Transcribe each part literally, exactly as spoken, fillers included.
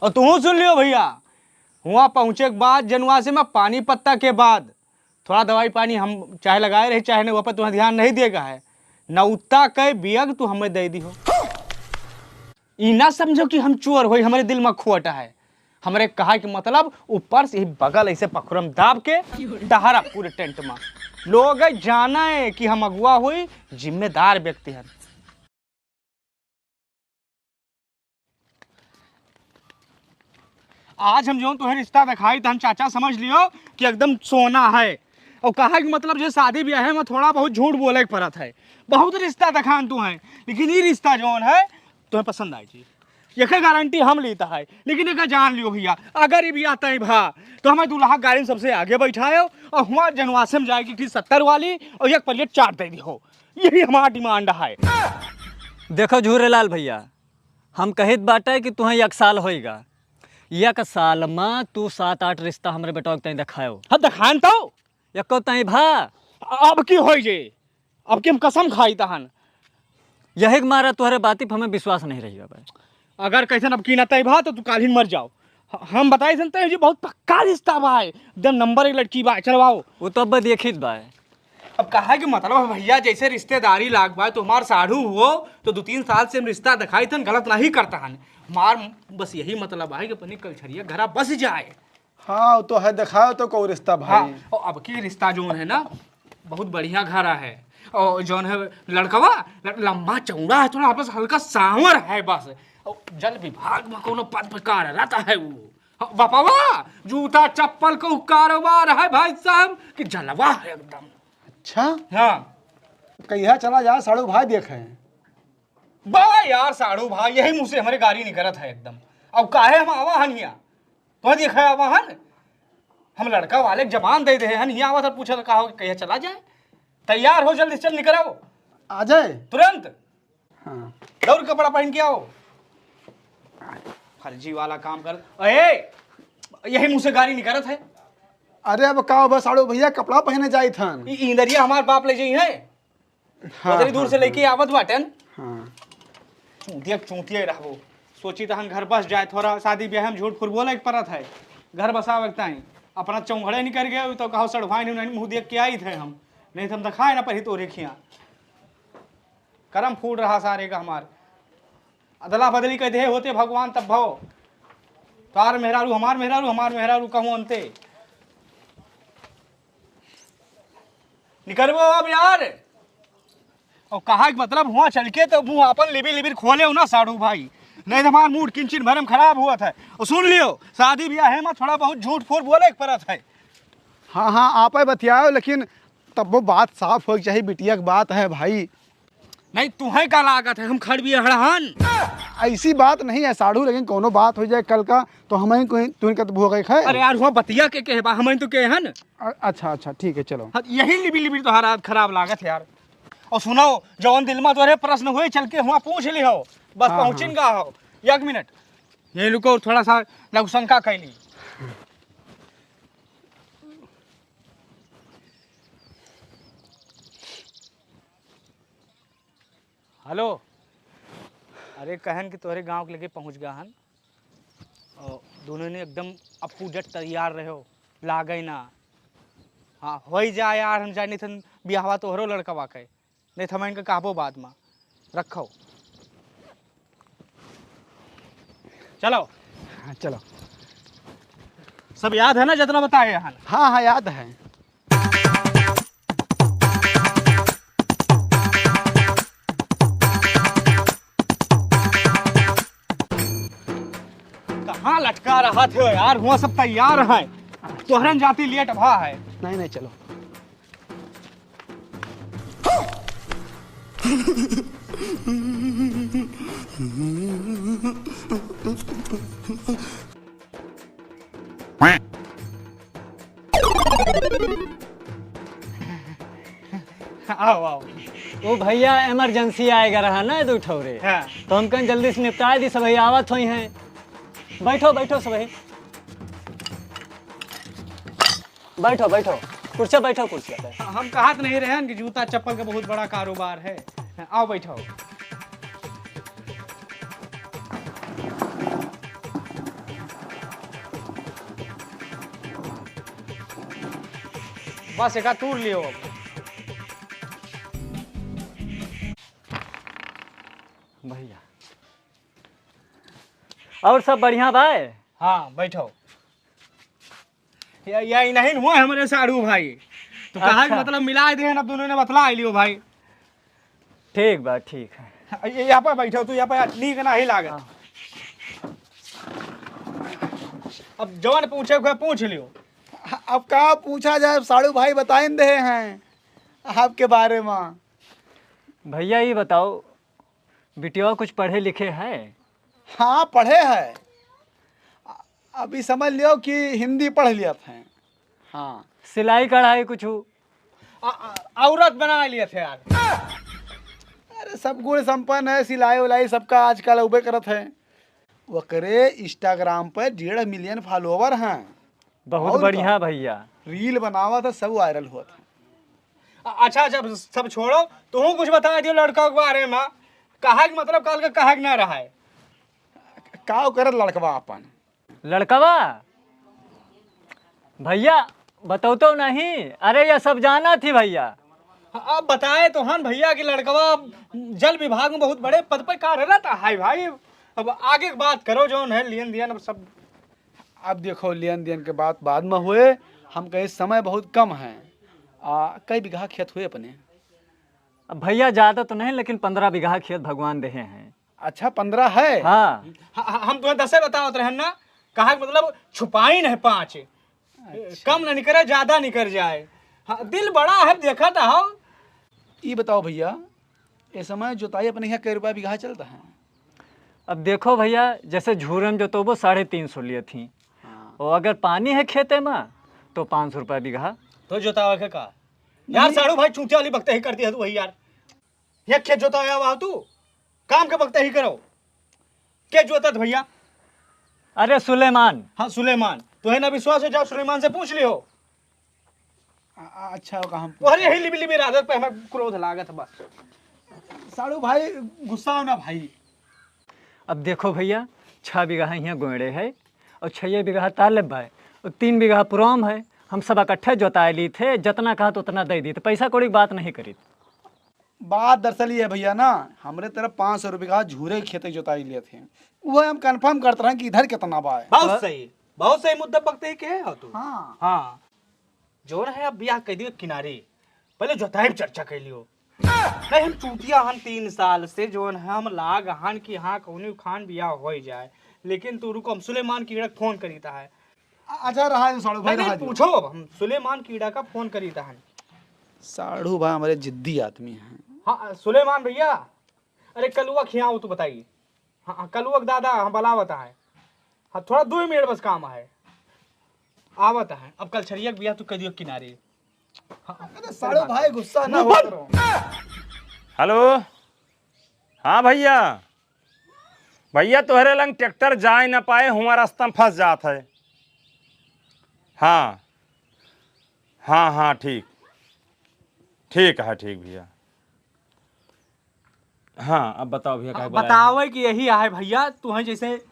और तुहूँ सुन लियो भइया, हुआँ पहुँचे के बाद जनवासे मा पानी पत्ता के बाद थोड़ा दवाई पानी हम चाहे लगाए रही, चाहे नहीं, वहाँ पर तुम्हें ध्यान नहीं देगा है। नौता के बियग तू हमें दे दिहो। ई ना समझो कि हम चोर होई, हमरे दिल मा खोट है। हमरे कहा के मतलब ऊपर से ही बगल ऐसे पखुरम दाब के टहरा पूरे टेंट मा। लोग जाना है कि हम अगुआ होई, जिम्मेदार व्यक्ति हैं। आज हम जौन तोहे रिश्ता देखाई, तहन चाचा समझ लियो कि एकदम सोना है। और कहा कि मतलब जे शादी ब्याह मा थोड़ा बहुत झूठ बोले के पड़त है, बहुत रिश्ता देखान तू है, लेकिन ये रिश्ता जौन है तोहे पसंद आई जी। एकर गारंटी हम लेता है, लेकिन एकर जान लियो भइया, अगर ये ब्याह तय भा तो हमें दूल्हा गाड़ी में सबसे आगे बैठायो और हुआँ जनवासे में जाए की सत्तर वाली और एक प्लेट चाट दे दिहो। यही हमारा डिमांड है। देखो झूरेलाल भइया, हम कहित बाटे कि तुहें एक साल होइगा, एक साल मा तू सात आठ रिश्ता हमरे बेटवा के तई देखायो। हाँ, देखान तो। एको तई भा। अब की होई जे? अब की हम कसम खाई तहन। यही के मारा तोहरे बाती पे हमें विश्वास नहीं रही बा। अगर कैसन अब की ना तय भा तो तू काल्हिन मर जाओ। ह-, हम बताई सन तय जी, बहुत पक्का रिश्ता बा, एकदम नंबर एक लड़की बा, चलवाओ। वो तो अब देखित बा। अब कहा कि मतलब है भइया, जैसे रिश्तेदारी लाग बा, तो हमार साढ़ू हुओ, तो दो तीन साल से हम रिश्ता दिखाई थन, गलत नहीं करता हन। हमार बस यही मतलब है कि अपनी कलछरिया घरा बस जाए। हाँ, वो तो है, दिखाओ तो कोई रिश्ता भाई। हाँ, और अब की रिश्ता जौन है ना, बहुत बढ़िया घरा है। और जौन है लड़कवा, ल-, लंबा चौड़ा है, थोड़ा बस हल्का सांवर है बस। और जल विभाग में कोनो पद पे कार्यरत है वो। हाँ, बापावा, जूता चप्पल को कारोबार है भाई साहब, कि जलवा है एकदम। अच्छा? हाँ। कहिया चला जाए साढ़ू भाई देखे? बा यार साढ़ू भाई, यही मुँह से हमरे गारी निकरत है एकदम। अब काहे हम आवा हन हियाँ? तो देखा आवा हन? हम लड़का वाले के जबान दे दे हन, हियाँ आवा था पूछा था कहा हो कि कहिया चला जाए? तैयार हो, जल्दी से चल निकर आओ। आ जाए? तुरंत। हाँ। दौड़ कपड़ा पहन के आओ। फर्जी वाला काम कर। ए, यही मुँह से गारी निकरत है। अरे अब का बस साढ़ू भइया, कपड़ा पहने जाई थन। ई इंदरिया हमार बाप ले जाई है। हाँ, उतरी दूर हाँ, से लेके हाँ। आवत बाटेन। हाँ। चूतिया के चूतिया रहबो। सोची तहन घर बस जाए, थोड़ा शादी ब्याह में झूठ फूट बोले के परत है। घर बसावे के ताई अपना चौंघड़े निकर गए तो कहो सड़वाइन उन्हें मुँह देख के आई थे हम। नहीं तो हम दिखाए ना पड़ी तोरे खिया। करम फूट रहा सारे का हमार। अदला बदली कह दे होते भगवान तब भव। तार मेहरारू, हमार मेहरारू, हमार मेहरारू कहूँ अंते। निकलबो अब यार। और कहा कि मतलब हुआ चल के तो मुँह अपन लिबिर लिबिर खोले हो ना साढ़ू भाई, नहीं तो हमार मूड किंचिन भरम खराब हुआ था। और सुन लियो, शादी ब्याह है मा थोड़ा बहुत झूठ फूट बोले के परत है। हाँ, हाँ, आपे बतियाओ, लेकिन तब वो बात साफ होई के चाही, बिटिया के बात है भाई। नहीं, तुहें का लागत है, हम खड़बियहड़हन? ऐसी बात नहीं है साढ़ू, लेकिन कोनो बात हो जाए कल का, तो हम ही कोई, तुन का तो भोगे खाए। अरे यार, हुआ बतिया के कहे बा, हम ही तो कहे हन। अ-, अच्छा, अच्छा, ठीक है, चलो। हाँ, यही लिबी लिबी तोहरा खराब लागत है यार। और सुनो, जौन दिल मा तोहरे प्रश्न हुए, चल के हुआ पूछ ली हो, बस हाँ, पहुँचिन हाँ। का हो। एक मिनट, यही रुको, थोड़ा सा लघु शंका कैली। हेलो, अरे कहन कि तोहरे गाँव के लगे पहुँच गया हन। और दोनों ने एकदम अप्पू जट तैयार रहो, लागे ना। हाँ, होई जा यार, हम जानी थन बियाहवा तोहरो लड़कवा के। नहीं तो हम इनका कहबो बाद में। रखो। चलो। हाँ, चलो। सब याद है ना जितना बताए यहाँ? हाँ, हाँ, याद है। कहाँ लटका रहा थे यार, हुआ सब तैयार है। तोहरन जाती लेट भा है। नहीं, नहीं, चलो। आओ, आओ। ओ भैया, emergency आएगा रहा ना, दो ठौरे। हाँ। तो हम कहें जल्दी से निपटाए दी, सब आवत होई हैं। बैठो, बैठो सब। बैठो, बैठो। कुर्सिया बैठो, कुर्सिया पे। हम कहत नहीं रहे कि जूता चप्पल का बहुत बड़ा कारोबार है। आओ, बैठो। बस एका तूर लियो अब। भैया, और सब बढ़िया बाय? हाँ, बैठो। या, या इनहिन हुआ हमरे साढ़ू भाई। तो कहा कि अच्छा। मतलब मिलाइ देहेन, अब दुनों ने बतलाइ लियो भाई। ठीक बा, ठीक है। ये यहाँ पर बैठो तू, यहाँ पर नीक नाहीं लागत। हाँ। अब जवन पूछे के पूछ लियो। अब का पूछा जाए, साढ़ू भाई बताइन देहे हैं आपके बारे में। भैया, ये बताओ, बिटिया कुछ पढ़े लिखे है? हाँ, पढ़े है। अ-, अभी समझ लियो कि हिंदी पढ़ लियत है। हाँ। सिलाई कढ़ाई कुछ? अ-, अ-, औरत बनाइ लियत है यार। अरे, सब गुण संपन्न है, सिलाई उलाई सबका आजकल उबे करत है। ओकरे Instagram पे डेढ़ million follower हैं। बहुत और बढ़िया का? भैया। Reel बनावत है, सब viral होत है। अ-, अच्छा, अच्छा, सब छोड़ो, तुहूँ कुछ बताइ दियो लड़का के बारे में। कहा कि मतलब काल का कहा कि ना रहा है? का करत लड़कवा अपन? लड़कवा? भैया, बतौतो नहीं। अरे, ये सब जानत ही भैया। अब बताए तो हन भैया कि लड़कवा जल विभाग में बहुत बड़े पद पे कार्यरत है भाई। अब आगे के बात करो, जौन है लेन देन, अब सब। अब देखो, लेन देन के बात बाद में हुए, हम कहे समय बहुत कम है। आ, कई बीघा खेत हुए अपने? अब भैया, ज्यादा तो नहीं, लेकिन पन्द्रह बीघा खेत भगवान देहे हैं। अच्छा, पन्द्रह है? हाँ। ह-, ह-, हम तुम्हें दसे बतावत रहन ना, कहा कि मतलब छुपाइन है पाँच। अच्छा। कम न निकरे, ज्यादा निकर जाए। हाँ, दिल बड़ा है, देखा तो हो। ई बताओ भैया, ए समय जोताई अपने यहाँ कै रुपया बीघा चलता है? अब देखो भैया, जैसे झूरे में जोतोबो साढ़े तीन सौ लियत ही। हाँ। और अगर पानी है खेते में तो पाँच सौ रुपया बीघा। तो जोतावे के का? यार नहीं। साढ़ू भाई, चूतिया वाली बकते ही कर दिया तू वही यार। ये खेत जोतावे आवा तू, काम के बकते ही करो। के जोतत भैया? अरे सुलेमान। हाँ, सुलेमान। तोहे ना विश्वास हो, जाओ सुलेमान से पूछ लियो। आ, आ, अच्छा होगा, हम अरे यही लिबी लिबी आदत पे हमें क्रोध लागत बा। साढ़ू भाई, गुस्सा हो ना भाई। अब देखो भैया, छह बीघा हियाँ गोइड़े है और छह बीघा तालेब है और तीन बीघा पुराम है। हम सब इकट्ठे जोताए ली थे, जितना कहा तो उतना दे दी, तो पैसा कौड़ी की बात नहीं करी। बात दरअसल ये है भैया ना, हमरे तरफ पाँच सौ रुपये का झूरे खेते जोताई लिए थे, वो हम confirm करते रहे कि इधर कितना बा है। बहुत सही, बहुत सही मुद्दा पकते ही कहे हो तू। हाँ। हाँ, जोन है अब बियाह कह दियो किनारे, पहले जोताई पे चर्चा कर लियो। नहीं, हम चूतिया हन तीन साल से, जोन है हम लाग हन कि हाँ, कौनी खान बियाह हो ही जाए, लेकिन तू रुको, हम सुलेमान कीड़ा के फोन करीता है। अ-, अच्छा, रहा है साढ़ू भाई, नहीं, रहा नहीं, दो। पूछो, हम सुलेमान कीड़ा का फोन करीता है। साढ़ू भाई हमारे जिद्दी आदमी हैं। हाँ, सुलेमान भैया, अरे कलुआ खियाओ तो बताइए। हाँ, हाँ, कलुआ के दादा, हाँ, बलावत है। हाँ, थोड़ा दो मिनट बस काम है, आवत है। अब कल छरिया के बियाह तू कह दियो किनारे। हाँ, अरे साढ़ू भाई गुस्सा ना हो करो। हेलो, हाँ भैया, भैया तोहरे लंग ट्रैक्टर जाए ना पाए, हुआ रास्ता में फंस जात है। हाँ, हाँ, हाँ, ठीक, ठीक है, ठीक भैया। हाँ, अब बताओ भैया, काहे बुलाया है? बतावे कि यही आहे भैया, तुहें जैसे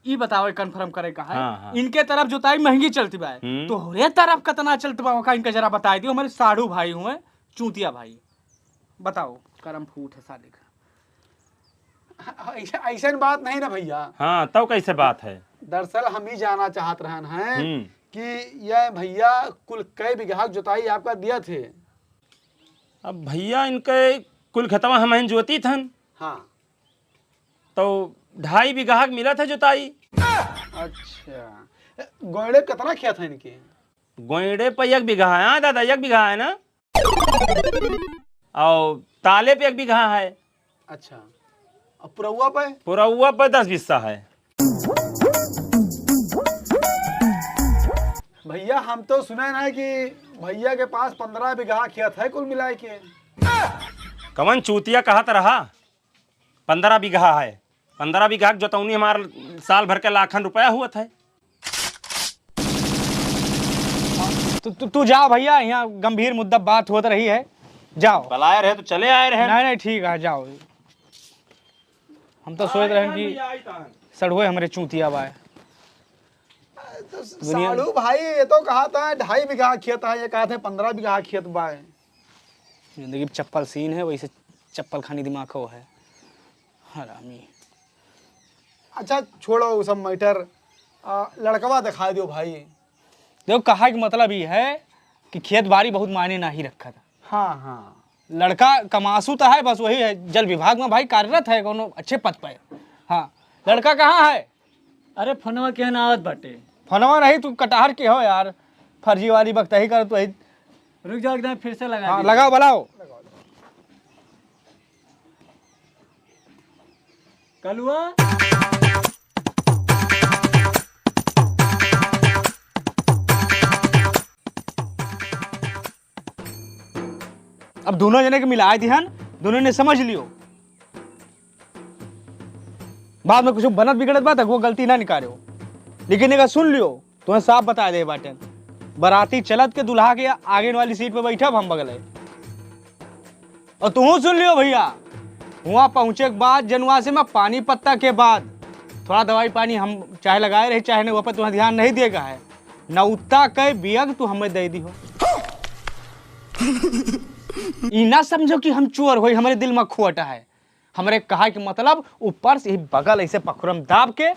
ई बतावे, confirm करे का है। हाँ, हाँ। इनके तरफ जोताई महंगी चलती बा, हम्म। तोहरे तरफ कितना चलत बा, ओका इनका जरा बताई दियो। हमारे साढ़ू भाई हुए, चूतिया भाई, बताओ, करम फूट है साले का। ऐसा, ऐसन बात नहीं ना भैया। हाँ, तब कैसे बात है? दरअसल हम ही जाना चाहत रहन हैं हम्म। कि ये भैया कुल कै बीघा जोताई आपका दिया थे? अब भैया इनके कुल खेतवा हम हैं जोती थन। हाँ। तो ढाई बीघा के मिला था जोताई। अच्छा, गोइड़े कितना खेत है इनके? गोइड़े पे एक बीघा है। हाँ दादा, एक बीघा है ना। और ताले पे एक बीघा है। अच्छा, और पुरौआ पे? पुरौआ पे दस बिस्सा है। भैया, हम तो सुने ना कि भैया के पास पन्द्रह बीघा खेत है कुल मिलाए के। कवन चूतिया कहत रहा? पन्द्रह बीघा है। पन्द्रह बीघा के जोतौनी हमार साल भर के लाखन रुपया हुआ था। तू, तू, तू जाओ भैया, यहाँ गंभीर मुद्दा बात होत रही है, जाओ। बलाए रहे तो चले आए रहे। नहीं, नहीं, ठीक है, जाओ। हम तो सोच रहे हैं कि सड़ुए हमरे चूतिया बाए। दुनिया साढ़ू भाई, ये तो कहा था ढाई बीघा खेत है, ये कहा थे पन्द्रह बीघा खेत बा। जिंदगी में चप्पल सीन है, वैसे चप्पल खानी दिमाग हो है। हरामी। अच्छा, छोड़ो वो सब मैटर। आ, लड़कवा दिखाई दो भाई। देखो, कहा के मतलब ये है कि खेत बाड़ी बहुत मायने नहीं रखत। हाँ, हाँ। लड़का कमासू तो है, बस वही है, जल विभाग में भाई कार्यरत है, कोनो अच्छे पद पे। हाँ, लड़का कहाँ है? अरे, फोनवा केहन आवत बाटे? फोनवा नहीं, तू कटहर के हो यार, फर्जीवाड़ी बकतही कर तू। रुक जाओ, एकदम फिर से लगा हाँ, दीजिए। लगाओ, बुलाओ। कलुआ। अब दोनों जने के मिलाए दिहन, दोनों ने समझ लियो। बाद में कुछ बनत बिगड़त बा, त वो गलती ना निकालो। लेकिन एक सुन लियो, तुम्हें साफ बता दे बाटे, बराती चलत के दुल्हा के आगे वाली सीट पे बैठब हम बगले। और तुहू सुन लियो भैया, हुआं पहुँचे के बाद जनुआ से मैं पानी पत्ता के बाद थोड़ा दवाई पानी हम चाहे लगाए रही, चाहे नहीं, वहाँ पे तुम्हें ध्यान नहीं देगा है। नौता के बियग तू हमें दे दी हो। ई ना समझो कि हम चोर होई, हमरे दिल में खोट है। हमरे कहा के मतलब ऊपर से ही बगल ऐसे पखुरम दाब के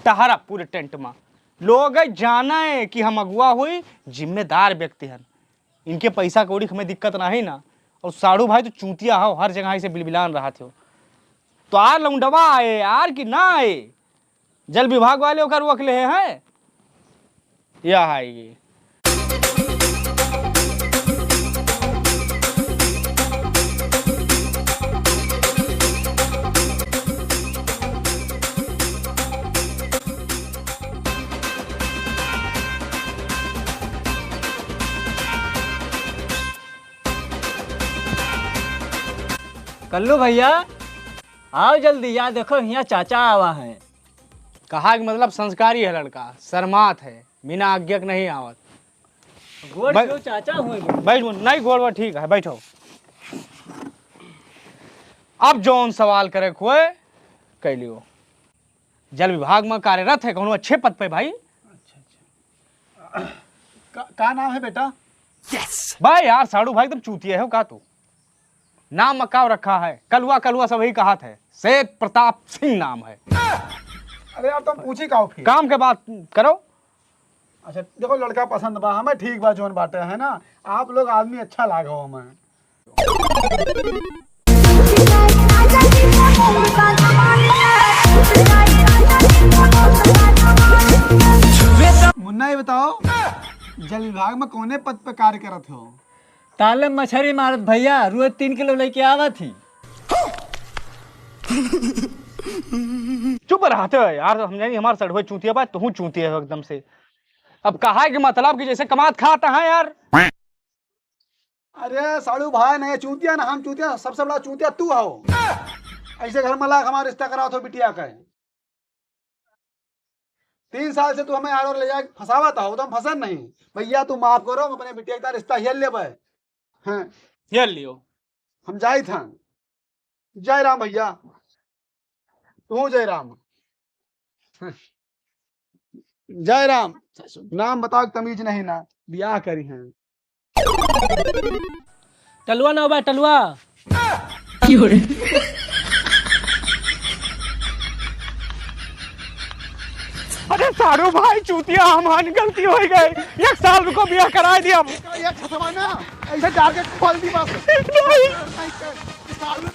टहरा पूरे टेंट में। लोग जाना है कि हम अगुआ होई, जिम्मेदार व्यक्ति हन। इनके पैसा कौड़ी के हमें दिक्कत नाही ना। और साढ़ू भाई तो चूतिया हो, हर जगह ऐसे बिलबिलान रहत हो। तो यार लौंडवा आए यार कि ना आए? जल विभाग वाले ओकर रोक ले हैं। यह आएगी। कल्लू भैया, आओ जल्दी, या देखो, हियाँ चाचा आवा है। कहा कि मतलब संस्कारी है लड़का, शर्मात है, बिना आज्ञा के नहीं आवत। गोड़ बै-, छुओ चाचा हुए गोड़। बैठ, नहीं, गोड़ वोड़ ठीक है, बैठो। अब जौन सवाल करे के हुए, कह लियो। जल विभाग में कार्यरत है, कौनो अच्छे पद पे भाई। अच्छा, अच्छा। का, का नाम है बेटा? भाई यार, साढ़ू भाई, तुम चूतिया हो का तू? नाम मकाव रखा है, कलुआ, कलुआ सब ही कहा थे। सेठ प्रताप सिंह नाम है। अरे यार, तुम पूछी का हो फिर? काम के बात करो। अच्छा, देखो, लड़का पसंद बा हमें, ठीक बा, जौन बाटे है ना, आप लोग आदमी अच्छा लागो हमें। मुन्ना, ये बताओ, जल विभाग में कौने पद पे कार्य करत हो? ताले मछरी मारत भैया, रोज तीन किलो लेके आवत ही। चुप रहते हो यार, हम जानी हमार सड़वे चूतिया बा, तू चूतिया हो एकदम से। अब कहा के मतलब कि जैसे कमात खाता है यार। अरे साढ़ू भाई, नहीं चूतिया ना हम चूतिया, सबसे बड़ा चूतिया तू हो। ऐसे घर में लाके हमारा रिश्ता करावत हो बिटिया का। तीन साल से तू हमें आरोर ले जाके फंसावत हो, तो हम फंसन नहीं। भैया तू माफ करो, हम अपने बिटिया का रिश्ता हेल लेबे। हाँ। हेल लियो। हम जाइत हन। जय राम भैया। तू जय राम। जय राम। नाम बताओ, तमीज नहीं ना, बियाह करी हैं। टलुआ ना बा, टलुआ। अरे साढ़ू भाई चूतिया, हमार गलती हो गई, एक साल रुको, बियाह कराए दिया। ये छतवा ना, ऐसे डाल के खोल दी बस। नहीं। साढ़ू